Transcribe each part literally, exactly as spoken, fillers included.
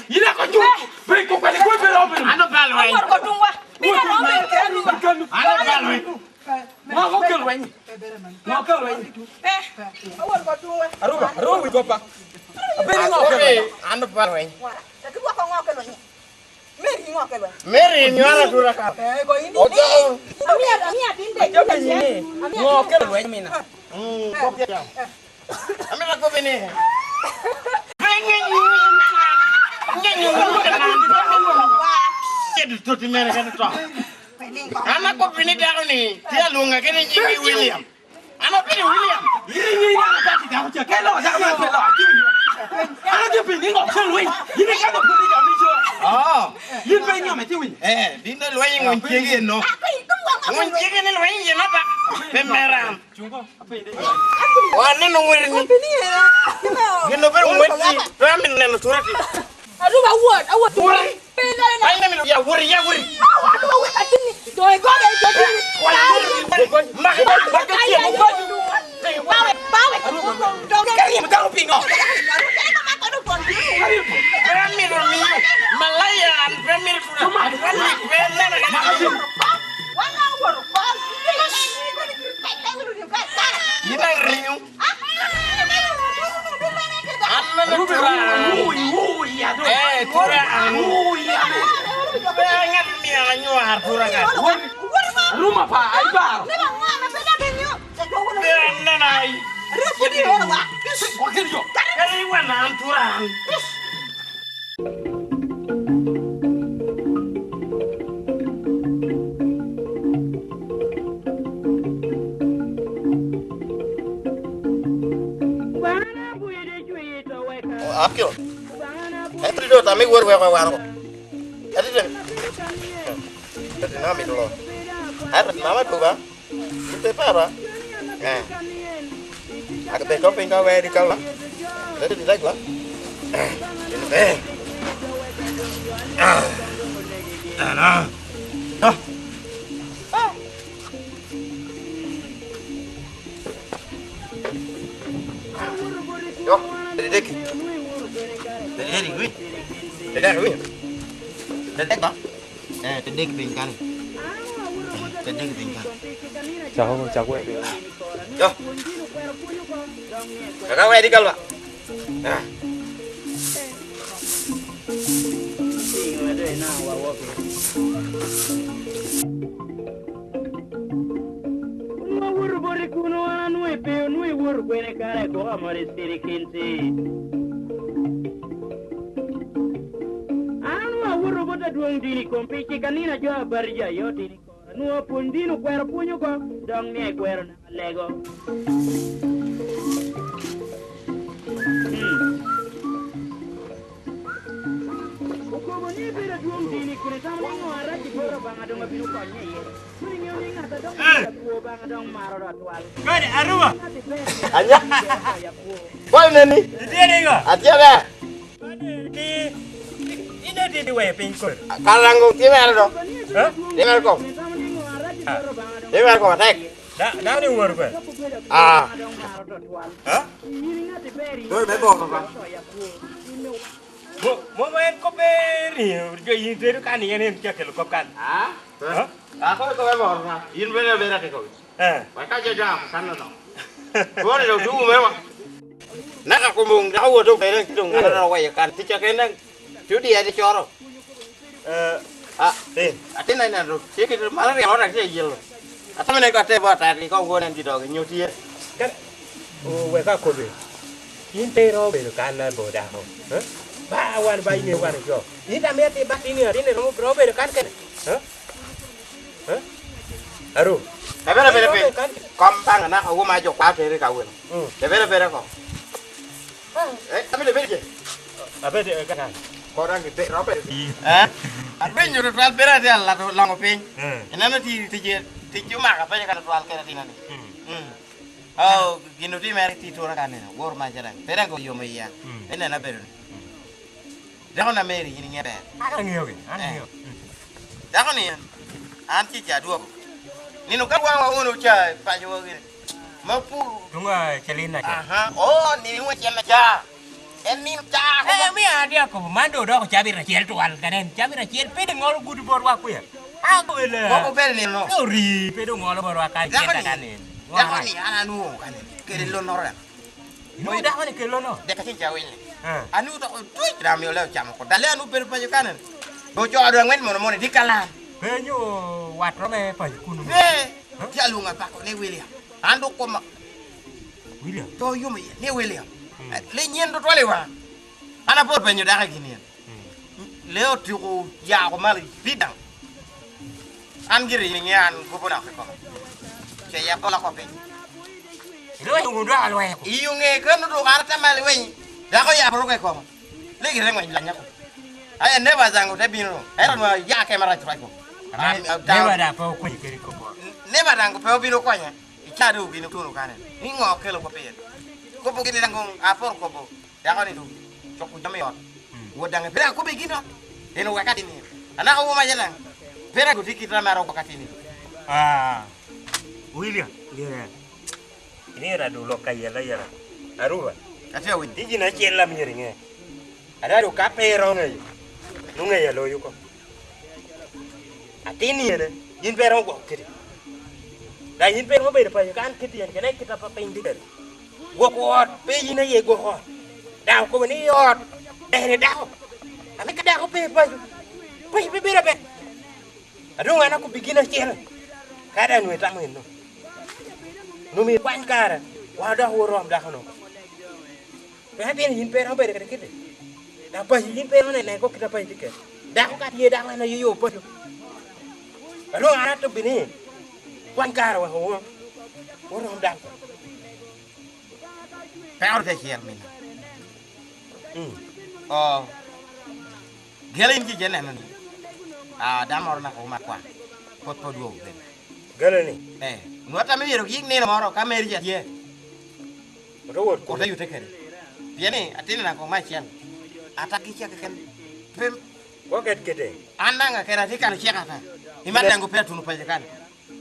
Yin ako cuŋ. Be ko kwede kwe pe romo. Ano bal wai. Awor ko tuŋwa. Mira romo. Ano bal wai. Ŋo okel lweny? Ŋo okel lweny? Eh, awor ko tuŋwa. Aruba, aruba wi gopa. Abedo ŋo okel lweny? An opa lweny. Wara, laki dwoko ŋo okel lweny? Meri ŋo okel lweny? Meri nywara tura ka. Eh, ko ini. Ojo. Amia, amia tin de. Ajo ke ni. Amia. Ŋo okel lweny mina? Mm, ko ke. Amina ko bini. Pengen ni. Ngenyo ni. Kedu toti mere kedu to. An akobo ni dako ni, tye alwoŋa kede nyinge William. An apenyo William. Yin iŋe ni an atye dako ca, kelo dako man kelo. An atye piny ni ŋok cen winy. Yin ikano pwod i jami co. Oh. Yin pe inyome tye winy. Eh, din de lweny ŋun cege no. Ŋun cege ni lweny yen aba. Pe mera. Wan neno ŋweri ni. Gin obedo ŋweci, pe amin neno tura ti. Aruba awot, awot. Wuri. Pe dole na. Ai, neno ya wuri, ya wuri. Awa, aruba awot atinni. Doi gode, doi gode. Maki, maki, maki, maki. Bawe, bawe. Kari mo daro pingo. Pe amito miyo. Malaya, pe amito tura. Pe amito, pe neno. Yin aringo. An mene tura. Eh, tura an. Pe ŋat mia anywar tura ka. Ruma pa, ai baro. Pe anena ai. Kadi wan an tura an. Akiro. Ento do tami wor weko wan oko. Ati tem. Ati na mi do. Ai, mama do ba. Ite pa ba. Eh. Aka te ko pinga we di kala. Ate di dagla. Eh. Ite be. Ah. Ana. Ah. Yo, te deki. Te deki, wi. Te deki, wi. Te deki, ba. Eh, te dek piny kani. Te dek piny kani. Cako, cako. Yo. Kaka wedi galwa. Ah. Onwoŋo awoto boti kuno, an anwoŋo pe onwoŋo iwoto kwene kare koko amoro i sirikiti. An onwoŋo awoto bot adwoŋ dini i kom pi cik a nino a jo abatija aye otino i kora. Onwoŋo apwony dini okwero pwony oko, dok mia ikwerona alego. Hmm. Okobo ni ebedo adwoŋ dini, kun itamo ni ŋo arac i bot Obaŋa doŋ abino konye iye. Kun iŋeo ni ŋat a doŋ maro akwo Obaŋa doŋ maro do atwal. Kodi Aruba. Ŋat i ber. Anya. Kodi neni. Itye niŋo? Atye ber. Ki, in ati di weyo piny kodi. Karaŋo tye mere do. Eh? Tye mere kom. Ah. Tye mere kom atek. Da, da ni wor kwe. Ah. Eh? Doi me boko ba. Mo, mo, mo en kop ber ni, jo yin tedo kan, yen en tye kelo kop kan. Ah? Huh? Ako ko me boro na. Yin bene bene ke ko. Eh. Wa ka jo jam kan no. Ko ni do du me wa. Na ka ko mung da wo do bene do ngara na wa ya kan. Ti cha ken na. Tu di ya di choro. Eh, ah, eh, atin na ina do. Ti ke mara ri ora ti yelo. Atama ne ko te ba ta ri ko go nan di do nyo ti. Kan, o, wek akobi. In pe iromo bedo kan na bo dako, eh? Ba wan ba ine wan jo. In ame ati ba tini, tini romo, romo bedo kan kene, eh? Eh? Aru. Tabera bere pe. Kom bang na ko ma jo kwa tere ka weno. Mm. Tabera bere ko. Eh, tabera bere je. Abede, eh, kaka. Kodan ki te, romo bedo. Eh? Apenyo tutwal bere ati ala to longo piny. Eh. Ineno ti, ti je, ti jo maka penyo kan tutwal kene tinani. Mm. Mm. Oh, gin otimere ti tura ka neno, wor maca daŋ. Pe daŋ oyomo iya. Mm. Pe neno abedo ni. Mm. Dako na Mary, in iŋe ber. An aŋeyogi, an aŋeo. Mm. Dako ni en, an ci ca dwoko. Nino ka waŋwa ono ca paco wa gire. Ma pur. Tuŋ, ah, calin na ca. Aha, oh, ni wa cem na ca. En nino ca. Eh, mi an atye akobo man doŋ odoko cabit acel twal, ka nen, cabit acel pe doŋ ŋolo gudo botwa kuya. Akwela. Koko bene nino. Ori, pe doŋ ŋolo botwa ka icen ka nen. Dako ni an anwoŋo ka nen, kede lonnoro. Inwoŋo dako ni kede lonno? Dek acel ca winyo. Ah. Anwoŋo dok otwec, dok amio leo camo oko. Dale anwoŋo bedo paco ka nen. Doŋ ocoo dwe aŋwen mono mono, itye ka lan. Penyo watwa me paco kuno. Eh, tye alwoŋo apako ni William. An dok koma. William? To yom iye, ni William. Mm. Eh, le nyen tutwal i waŋa. An apol penyo dako i gin yen. Mm. Le otyeko ya oko malo i pii daŋ. An gire in iŋea an gobo dok i koma. Ce ya pola ko piny. Ilwenyo wun dok alwenyo ko. Iyo ŋe kano dok an atama lweny. Dako ya polo ko i koma. Legi te ŋweny lanya ko. Aya neba daŋ ote bino. Ero nwa ya kema rac rac ko. Amen. Neba daŋ pe okonyi kede kop. Neba daŋ pe obino konya. Ica doŋ obino tuno kane. Ni ŋo okelo kop iye? Kopo gini daŋ aporo kopo. Dako ni doŋ coko jami i ot. Mm. Wot daŋ pe akobbe gin ot. En oweka tin ni. Anaka woma je daŋ. Pe daŋ otye kit ame aroko ka tin ni. Ah, William. Yeah. Iniŋo ira doŋ lok ayela ayela. Aruba. Atye awinyo. Tijina acel amyero iŋe. Ada doŋ ka pe iromo ŋeyo, nwoŋo ŋeyo aloyo oko. Atin ni ene, yin pe iromo gwoko kiti. Daŋ yin pe iromo bedo paco kan kiti en, kene kit a piny tye kede. Gwoko ot, pe yin aye gwoko ot. Daŋ okobo ni ot, ber i dako. Ame ka dako pe i paco, paco pe bedo aber. A doŋ an akobbi gin acel, ka daŋ nwoŋo itamo eno. Nwoŋo ikwany kare, wa dok orom dako-nu. Pe atino yin pe iromo bedo kede kite. Dok paco yin pe iromo nene kok kit a paco tye kede. Dako ka tye dako en aye yo paco. A doŋ an atobbi ni, kwany kare wek owoŋ. Orom dako. Peko te ciro mina. Mm. Oh. Gelo in kica ineno ni, ah, dano moro naka omakwa, pwod pe odwogo kene. Gelo ni? Eh, nwoŋo tam myero giyik nino moro ka meri ca tye. Ote wot kede. Ote yute kede. Pien ni, atin naka kong me acel. Ataki ca keken. Pe. Koket kede. An daŋ akene atye kan ocek ata. Imat daŋ pe atuno paco kan.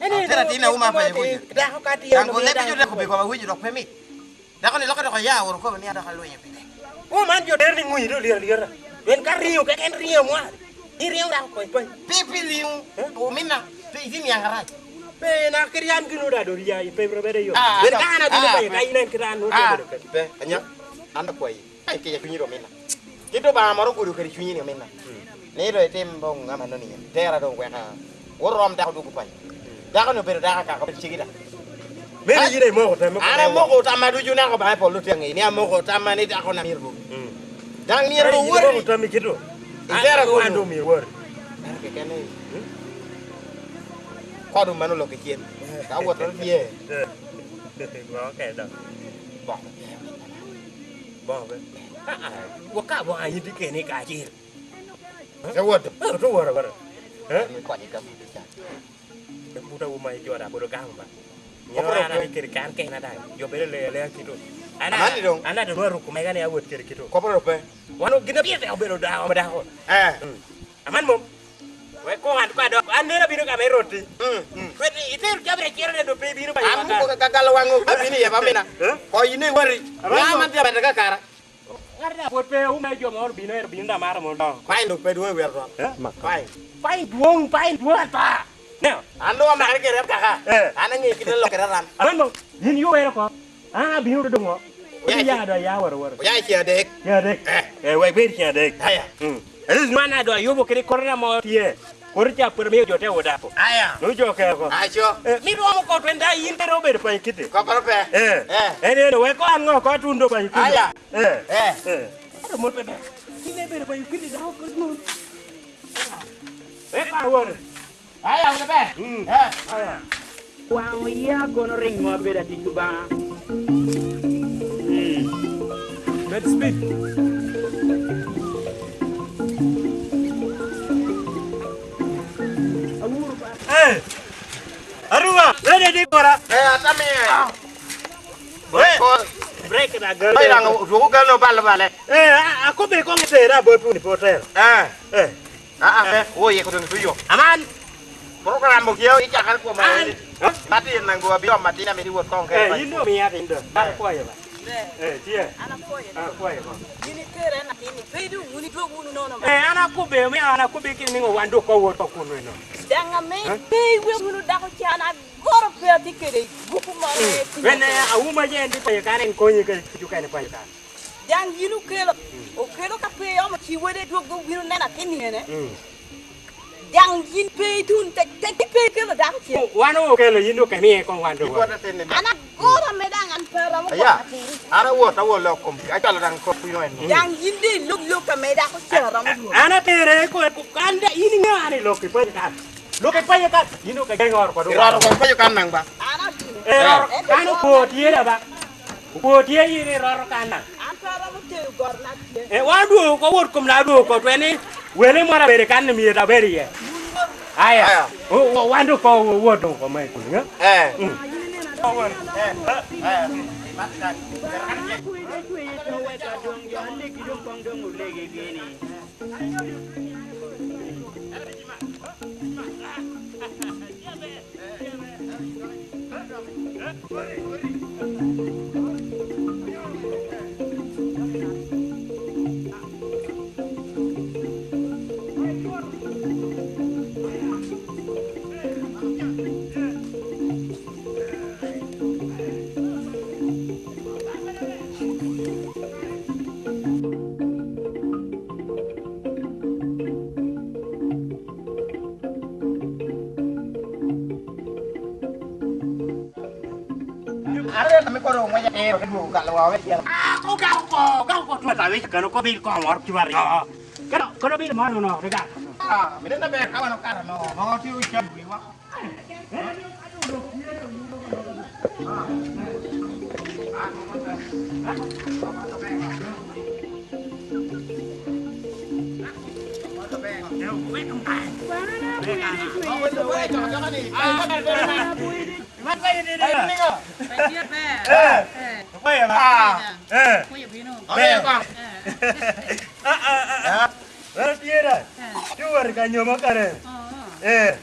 Atera tin auma pa Yebuca. Dako ka tye. Daŋ gole pe jodeko pi koma winyo dok pe mit. Dako ni lokke dok oya oro kobo ni adok alwenyo pire. Ko man jo der ni ŋuyi do lyero lyera. En ka riŋo keken riŋo mwa. Ni riŋo dako kony kony. Pe pe riŋo. Omina pe iti niaŋ arac. Pe na kiri an gino da do ria i pe ro bede yo. Ah, en ka an abino pa ka inen kiri an no. Ah, pe anya. An akwayi. Ai, kec a cunyi rom ina. Kit Obaŋa moro ogudo kede cunyi ni ominna. Ni do itim boŋ amanno ni en. Tera doŋ weka. Wot rom dako dwogo paco. Dako ni obedo dako akaka, obedo cegi dako. Meri yin imoko tammi. An amoko tamma ducu naka Obaŋa i polo tye aŋeyo ni amoko tamma ni dako na myero dwogo. Mm. Daŋ myero dwogo wori. Imoko tammi kito. Itera an doŋ myero wori. An keken ni. Kodo mano lok i cen. Ka wot tye. Boŋo kede. Boŋo be. Aa, waka boŋo yin tye kene i kacel. Te wot. Aa, ote wot awota. Eh? Ni koni ka buti ca. Buta wu ma ijo da bodo gamo ba. Nyoro an ani kede kan kena daŋ. Jo bedo le le kito. Ana, ana doŋ aruko mega ni awot kede kito. Kopro pe. Wano gina pire obedo da omo dako. Eh. Mm. Aman mom. Wek koŋ an kwa dok. An neno abino ka me rotti. Mm, mm. Kwed itero cabit acel ne do pe ibino ba. An ko ka galo waŋo abino ye ba mina. Eh? Ko ine wari. Aman mom. Ŋa man tye abata ka kara? Ŋat a pwod pe ume jo moro bino, ero bino da maro mono. Fine, dok pe dwoŋ iwero dwon. Eh? Fine. Fine dwoŋ, fine dwoŋ ata. Neo. An doŋ amare kede ataka. Eh. An aŋeyo kite lokere ran. Aman mom. Yin yo wero ko. Ah, bino doŋo. Oya ya do ya waro waro. Oya ci adek. Ci adek. Eh. Eh, wek bed ci adek. Aya. Mm. At least man ado ayubo kede kore na mo tye. Kore ca pwere miyo jo te odapo. Aya. Nu jo keko. Aco. Eh, mi romo ko twenda yin tere obedo pa ikite. Koparo pe. Eh. Eh. En en wek ko an ŋo ko atundo pa ikite. Aya. Eh. Eh. Eh. Ero mot bebe. Yin ibedo pa ikite da ko nun. Wek ko awore. Aya, wun ber. Mm. Eh, aya. Waŋ oya kono riŋo abedo atic Obaŋa. Mm. Med speed. Awuro ba. Eh. Aruma, wede di kora. Eh, atami. Ah. Break. Break na girl. Ay, lang, duogo gal no bal bale. Eh, a, a, ko be ko ngete ra bo puni poter. Eh. Eh. Ah, ah, eh, wo ye ko dong tuyo. Aman. Program mo kiyo i cakal ko ma. Mati nango abi om mati na medi wot kong ke. Eh, yin do mi ati ndo. Bar ko ye ba. Eh, tye. An apwoyo. An apwoyo ko. Yin ikere en atin, pe idu wun idwog wunu nono. Eh, an akobbe, omio an akobbe kit niŋo wan dok wawot oko kuno eno. Daŋ ame pe iwek wunu dako ca, an agoro pe atye kede gupu moro me timo. Bene, auma je en tye payo kan, en konyi ka cukan payo kan. Daŋ yin okelo, okelo ka pe iomo ci wode dwoggo wino neno atin ene. Mm. Daŋ yin pe itun tek, tek pe ikelo dako ce. Wan okelo, yin doŋ kemie koŋ wan doŋ. An agoro ame daŋ an pe aromo gwoko atir. An awot, awot lok kom, acwalo daŋ kop piny en. Daŋ yin de ilok lok ame dako ce aromo dwoko. An atere ko, ko, an da, in iŋeo an ilok i paco kan. Lok i paco kan, yin doŋ kegeŋo oro kodo. Iroro kom paco kan naŋ ba? An abino. Eh, roro, kan okwo tye da ba? Okwo tye yin iroto kan na? An pe aromo tero gotna tye. Eh, wan dwogo oko wot kom na dwogo oko, twen ni wele moro abedo kan ni myero abedo iye. Aya. Aya. O, o, wan dok ko wot dong oko me kun, eh? Eh. Mm. An ame kono ŋweca tero te dwogo kalo wa me cel. Ah, ogamo oko, ogamo oko twata wec kano ko bil koŋ woro kiwa aryo. Kano, kano bil mo no, no, de gar. Ah, mene na ber ka wan okato no, no tye ocam wiwa. Ero tye da. Tye wot i ka nyomo kare. Eh.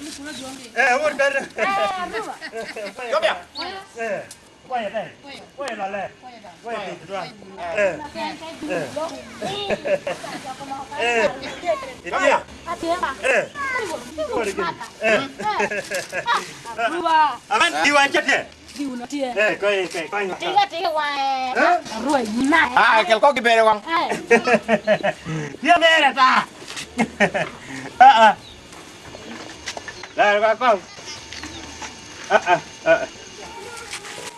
Eh, wot kare. Jobia. Eh. Kwayo te. Kwayo lale. Kwayo te dwan. Eh. Eh. Eh. Itia. Eh. Wot i gini. Eh. Aman diwa cete. Giwuno tye. Eh, kony, kony, kony. Tiga, tiga, waŋe. Eh? Arwa yina. Ah, kel kok gibere waŋ. Eh. Tye mere ta. Ah, ah. Lar ka kong. Ah, ah, ah.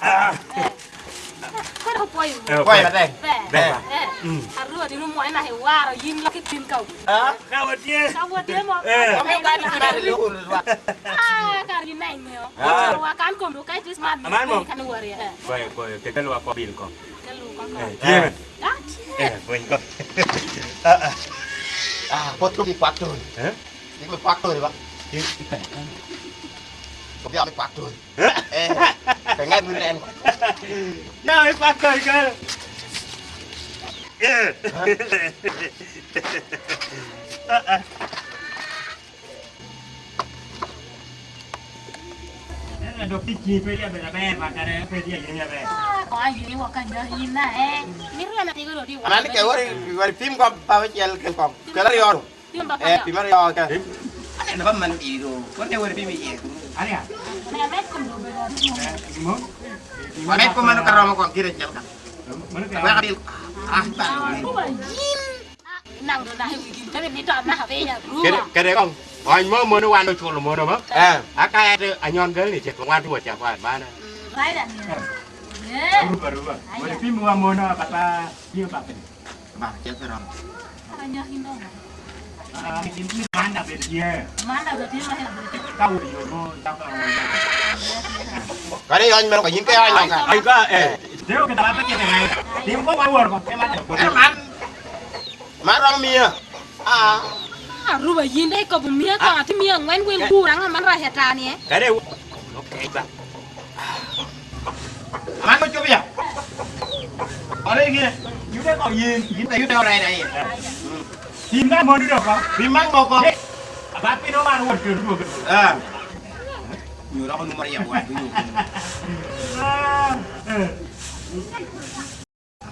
Ah. Kono kwayo. Eh, kwayo matek. Ber. Ber. Eh. Mm. Arwa tino mwae na hewaro yin laki tin ka. Ah? Ka watye. Ka watye mo. Eh. Omiyo ka ni kare loko lutwa. Ah, kare ni na iŋeo. Ah. Wa kan kom do kai tis man. Aman mo. Kan wari, eh. Kwayo, kwayo, te kelo wa ko bil ko. Kelo ko. Eh, tye. Ah, tye. Eh, kwayo ko. Ah, ah. Ah, pot ko bi kwak to. Eh? Dik me kwak to ba? Dik. Ko bi ame kwak to. Eh, pe ŋat me nen. Ya, me kwak to ka. Eh. Ah, ah. Ento dok tic cii pe ryebe aber, ba kare pe ryebe aber. Ah, kong ayuni wok anyo yin na, eh. Mito en atyeko dodi wok. Aman ke wari, wari pim kong pa ocel kel kong. Kel aryo. Pim ba kong. Eh, pim aryo ka. Aneno ba man biro. Kote wari pim iye. Arya. Amet kom do bedo. Eh, mo? Amet kom mano ka romo kong kite acel ka. Mano ka. Wek abil. Ah, ba. Kuba yin. Naŋ do naka i wigi, kede mito anaka piny aruma. Kede, kede koŋ, ony mo mono wan oculo mono ba? Eh. Aka ete anyon gal ni cek wan tuwa cakwan mana. Mm, right, Daniel. Eh. Aruba, aruba. Aya. Wala pim wa mono papa, pim papa ni. Ba, cek rom. Anya hino. Ah, manda bet ye. Manda bet ye, manda bet ye. Ka wo yo mo, ka ka wo yo. Kare ony meno ka yin ke ony ka. Ay ka, eh. Deo ke dala pe ke ngai. Tim ko wa wor ko. Eh, man. Man romo mia. Ah. Ah, Ruba, yin dai kobo mia ka, ati mia angwen wel gur, anga man rahe tani, eh? Kare u-, okay, ba. Man mo cobia. Ore gine. Yude ko yin, yin da yude ore da yin. Tim na mo do ko. Tim man mo ko. Ba pino man wor ke rugo. Ah. Nyura ko numar ya wor. Ah. Eh.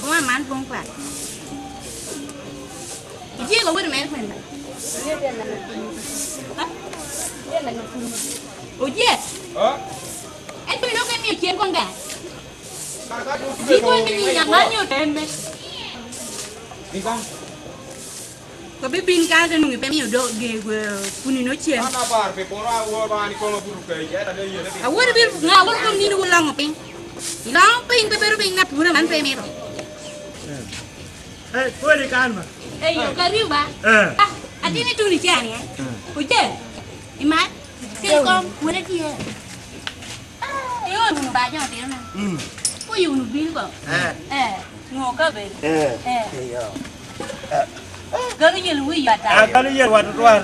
Boma man bong kwat. Ijego wot mere kwene. Ha? Oje. En bino ke miyo cen koŋ ga. Jiko ni amanyo temme. Ko bibin ka te nwoŋo pe miyo do ge gwe kunino cen. An apar pi kono awor ba ni kono bulu ke yeta de yene pi. Awor bi nga awor kom nino wulongo piny. Ilongo piny pe bedo piny na pura man pe mito. Eh, kweli kan ba? Eh, yo, kariu ba? Eh. Ah, atini tuni cani, eh? Oje, imat, kel kom, wene tye. Ah, ioro wunu ba jo atirona. Mm. Oye wunu bil ko. Eh. Eh, ngo ka be? Eh. Eh. Eh, yo. Eh. Dolo yel wi ata. Agalo yel wa tutwal.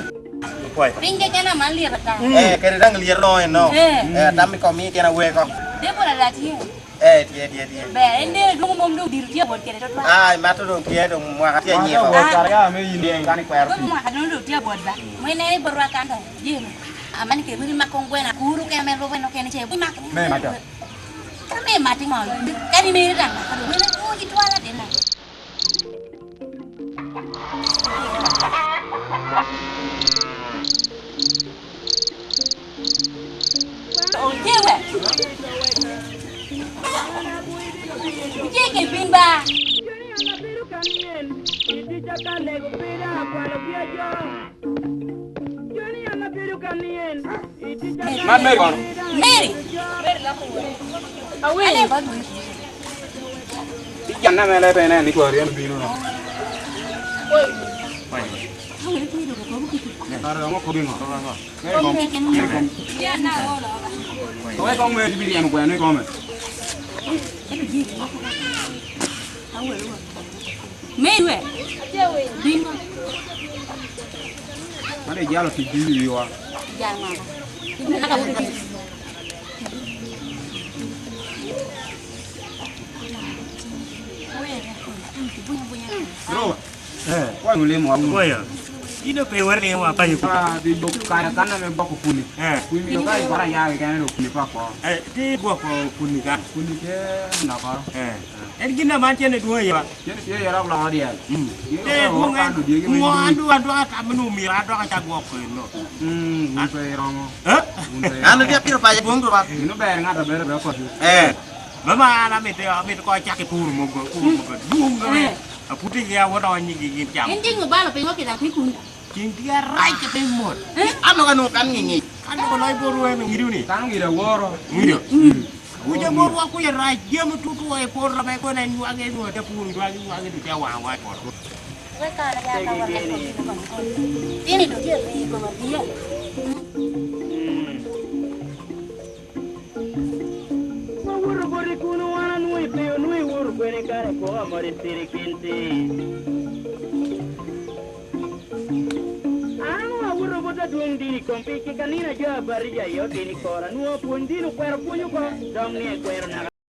Piny keken aman lyet ata. Eh, kede daŋ lyet no eno. Eh. Eh, tam i kom i kena weko. Debora da tye. Eh, tye, tye, tye. Ber, en dene dwogo mom dok diro tye abot kede tutwal. Ah, imato dong tye, dong mwaka tye anyiko. Mwaka abot kara ya me yin dong kan ikwero pii. Mwaka dong dok tye abot ba. Mwene i borwa kan dong. Jim. Aman ke wili mak kong gwena kuru ke ame lubo eno kene ce. Mak. Me mata. Ka me mati ŋo? Kadi mere daŋ. Wene tuo ki twala dena. Oye we. Oye ke bin ba. Man Mary kono? Mary. Awil. Ijanna me lebe ne ni kwari en bino no. Kare ŋo kodi ŋo? Mary kom. Mary kom. Kawai kom me tibiri en gweno i kome. Mary we. Bin. Mano ijalo tic dul i wiwa. Jal ŋo? Roba. Eh. Kwany olimo wa wunu. Oya. Ino pe iwero ni wa panyo. Ah, di bok kare kan ame boko kuni. Eh. Kuni do ka ibara ya kene do kuni pa ko. Eh, ti boko kuni ka. Kuni ke nokoro. Eh. En gin aman cene dwoŋ iye ba? Cene tye iye rok loko dyel. Mm. Te dwoŋ en. Ŋo an dwoŋ adwoŋ atamo ni omiro adwoŋ acak gwok kweno. Mm, wun pe iromo. Eh? Wun pe iromo. An otye apiro paco dwoŋ dwoŋ. Ino ber ŋat a bedo be kodi. Eh. Mama an amito, amito ko acak i puro mogo, puro mogo. Dwoŋ ame. Eh. Aputi ya wot onyi gi gin cam. En ding obalo piny okidak ni kun. Ceng tye arac ate mot. Eh? An dok anwoŋo kan ŋiŋic. Kan dok oloc bot rweny me ŋido ni. Kan ŋido aworo. Ŋido. Mm. Kuca bot wa kuca rac, jami tutwo i poto ame kono en nywage nwoŋo te puro nywage nywage dok te waŋ wa i poto. Wek kan aya ka wek en kodi ni kodi kodi. Tini dok tye ri koma biya. Mm. Wawoto boti kuno wan anwoŋo i pe onwoŋo iwoto kwene kare kwo amot i sirikin ti. An onwoŋo awoto bot adwoŋ dini i kom pi kika nino a jo abatija i ot dini kora, nwoŋo apwony dini okwero pwony oko, dok ni ekwero naka.